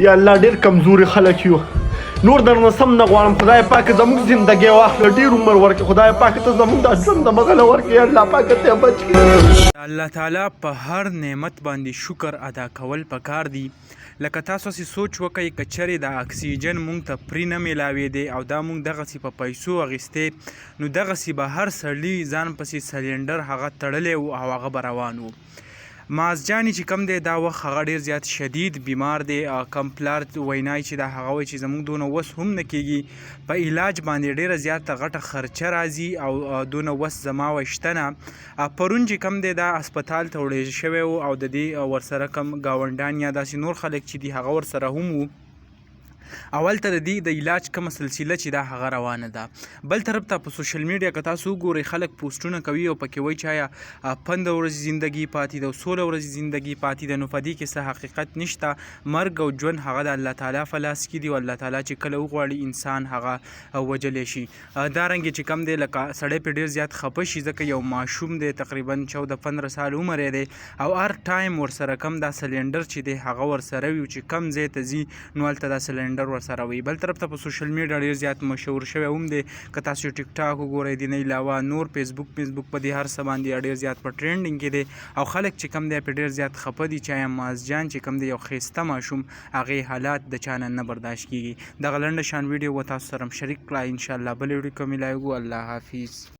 یا الله، ډیر کمزوري خلک یو. نور درنه سم نه غواړم. خدای پاک زموږ زندګي واخله، ډیر عمر ورکړي. خدای پاک ته زموږ د ژوند د مغله ورکړي. الله پاک ته بچ کړي. الله تعالی په هر نعمت باندې شکر ادا کول پکار دي. لکه تاسو سي سوچ وکئ، که چېرې دا اکسیجن مونږ ته پرې نه میلاوېدی او دا مونږ دغسې په پیسو اخیستی، نو دغسې به هر سړي ځان پسې سلینډر هغه تړلی و او هغه به روان و. معاذ جاني چې کم دی، دا وخت هغه ډیر زیات شدید بیمار دی. کم پلار وینا چې دا هغه وایي چې زموږ دونه وس هم نه کیږي، په علاج باندې ډیره زیاته غټه خرچه راځي او دونه وس زما وشته نه. پرون چې کم دی، دا هسپتال ته وړل شوی و او د دې ورسره کم ګاونډیان یا داسې نور خلک چې دي، هغه ورسره هم وو او هلته د دې د علاج کومه سلسله چې دا هغه روانه ده. بل طرف ته په سوشل میډیا که تاسو وګورئ، خلک پوسټونه کوي او پکې وایي چې آیا 15 ورځې زندگی پاتې ده او 16 ورځې زندگی پاتې ده. نو په دې کې څه حقیقت نشته. مرګ او ژوند هغه د الله تعالی په لاس کې دي او الله تعالی چې کله وغواړي، انسان هغه وژلی شي. دا رنګ چې کم دی، لکه سړی په ډیر زیات خپه شي، ځکه یو ماشوم دی، تقریبا 14 15 سال عمر یې دی او هر ټایم ورسره کم دا سلینډر چې دی هغه ورسره وي. چې کم ځای ته ځي، نو هلته دا سلینډر ورسره وي. بل طرف ته په سوشل میډیا ډیر زیات مشهور شوی هم دی. که تاسو ټیک ټاک وګورئ، د نه علاوه نور فیسبوک په دې هر څه باندې ډیر زیات په ټرینډینګ کې دی او خلک چې کم دی په ډیر زیات خپه دي چې آیا معاذ جان چې کم دی، یو ښایسته ماشوم، هغې حالات د چا نه نه برداشت کیږي. دغه لنډه شان ویډیو و تاسو سره شریک کړه. ان شاء الله بل ویډیو کې ملایو. الله حافظ.